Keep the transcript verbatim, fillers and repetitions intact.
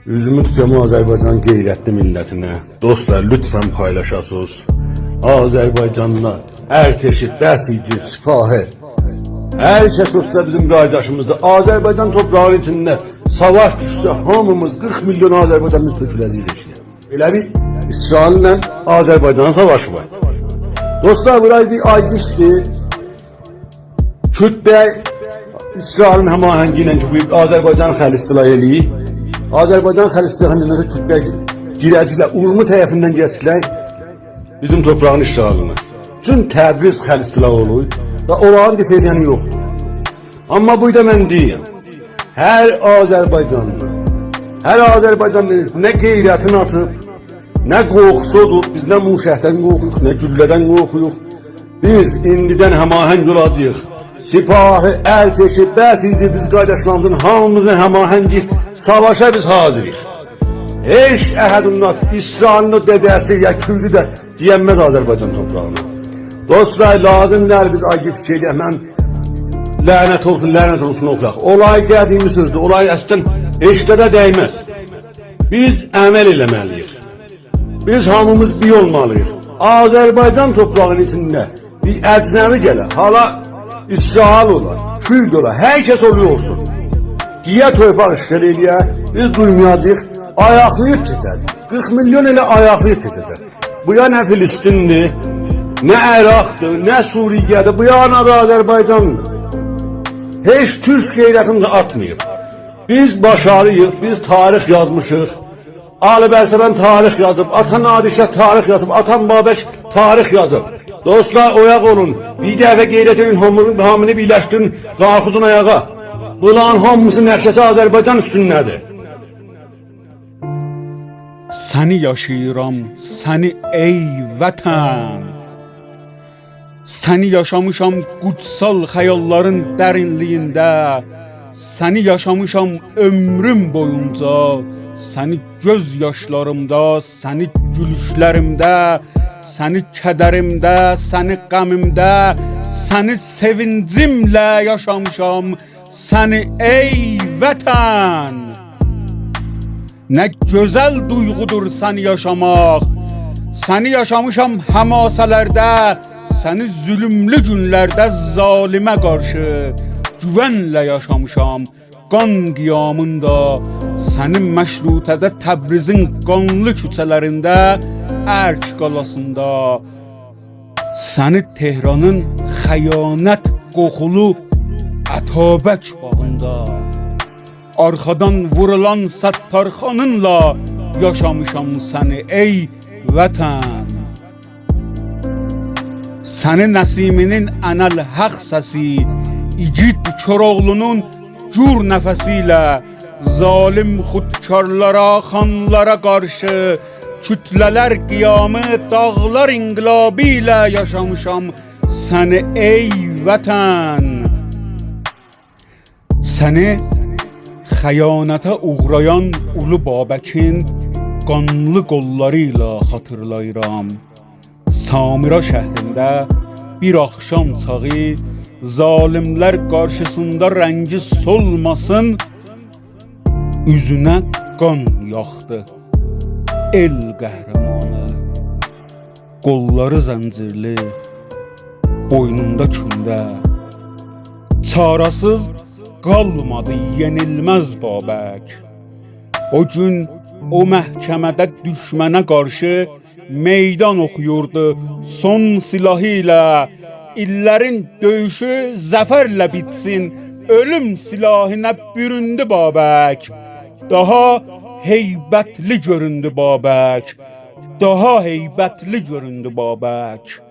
اوزومو توتورام آذربایجان غیرتلی میللتینه. دوستلار، لطفاً پایلاشاسینیز. آذربایجاندا ارتشی، بسیجی، سپاهی، هر کس اولسا بیزیم قارداشیمیزدیر. آذربایجان توپراغینین ایچینده ساواش دوشسه، هامیمیز، قیرخ میلیون آذربایجانلی تؤکوله‌جه‌ییک ائشییه. ائله بیل اسرائیل‌له آذربایجانین ساواشی وار. دوستلار، بورا بیر آی گئچدی. کورد بی اسرائیلین هماهنگی ایله کی، بو آذربایجان خلق سلاح ائله‌ییر. آذربایجان خلق سلاح ائله‌ییر، کورد بی گیره‌جکلر، اورمو طرفیندن گئده‌جکلر بیزیم توپراغین اشغالینا. چون تبریز خلق سلاح اولور و اورانین دفاع ائله‌ینی یوخدور. آمما بورادا من دئییرم، هر آذربایجانلی، هر آذربایجانلی نه غیرتین آتیب، نه قورخوسو اودور. بیز نه موشکدن قورخوروق، نه گولله‌دن قورخوروق. بیز ایندیدن هماهنگ اولاجاغیق. سپاهی، ارتشی، بسیجی، بیز قارداشلاریمیزین هامیمیزین هماهنگی، ساواشا بیز حاضریق. هئچ احد اولماز، اسرائیلین او دده‌سی یا کوردو ده گیرنمز آذربایجان توپراغینا. دوستلار، لازیم دئییل بیز آی گئچدی ائله‌یک. من لعنت اولسون، لعنت اولسون اوخویاق. اولار قدیمی سؤزدور، اولار اصلاً هئچ ده دَیمز. بیز عمل ائله‌مه‌لی‌ییک. بیز هامیمیز بیر اولمالی‌ییق. آذربایجان توپراغینین ایچینده بیر اجنبی گله، حالا اسرائیل اولا، کورد اولا، هر کس اولور اولسون، گئده تورپاق اشغال ائله‌یه، بیز دورمایاجاغیق، آیاقلاییب کئچه‌جک. قیرخ میلیون ائله آیاقلاییب کئچه‌جک. بو یا نه فلسطین‌دیر، نه عراق‌دیر، نه سوریه‌دیر، بو یا نه ده آذربایجان‌دیر. هئچ تورک غیرتینی ده آتماییب. بیز باشاریریق، بیز تاریخ یازمیشیق. علی ارسلان تاریخ یازیب، آتا نادر شاه تاریخ یازیب، آتا بابک تاریخ یازیب. دوستلار، اویاق اولون. بیر دفعه غیرت ائدین، هامی-، هامینی بیرلشدیرین، قالخیزین آیاغا. بونلارین هامیسی نقشه‌سی آذربایجان اوستونده‌دیر. سنی یاشاییرام، سنی، ای وطن. سنی یاشامیشام قوتسال خیاللارین درینلیگینده. سنی یاشامیشام عؤمروم بویونجا. سنی گؤز یاشلاریمدا، سنی گولوشلریمده، سنی کدریمده، سنی غمیمده، سنی سئوینجیمله یاشامیشام. سنی، ای وطن. نه گؤزل دویغودور سنی یاشاماق. سنی یاشامیشام حماسه‌لرده، سنی ظلملو گونلرده ظالمه قارشی گوونله یاشامیشام. قان قیامیندا، سنی مشروطه‌ده تبریزین قانلی کوچه‌لرینده، ارک قالاسیندا، سنی تهرانین خیانت قوخولو اتابک باغیندا، آرخادان وورولان ستارخانینلا یاشامیشام سنی، ای وطن. سنی نسیمی‌نین اناالحق سسی، ایگید کوراوغلونون گور نفسی ایله، ظالم خودکارلارا، خانلارا قارشی کوتله‌لر قیامی، داغلار انقلابی ایله یاشامیشام سنی، ای وطن. سنی خیانته اوغرایان اولو بابکین قانلی قوللاری ایله خاطیرلاییرام. سامرا شهرینده بیر آخشام چاغی ظالملر قارشیسیندا رنگی سولماسین، اوزونه قان یاخدی ائل قهرمانی. قوللاری زنجیرلی، بوینوندا کونده، چاره‌سیز قالمادی یئنیلمز بابک. او گون او محکمه‌ده دوشمنه قارشی میدان اوخویوردو سون سلاحی ایله. ایللرین دؤیوشو ظفرله بیتسین، اؤلوم سلاحینا بوروندو بابک. داها هیبتلی گؤروندو بابک. داها هیبتلی گؤروندو بابک.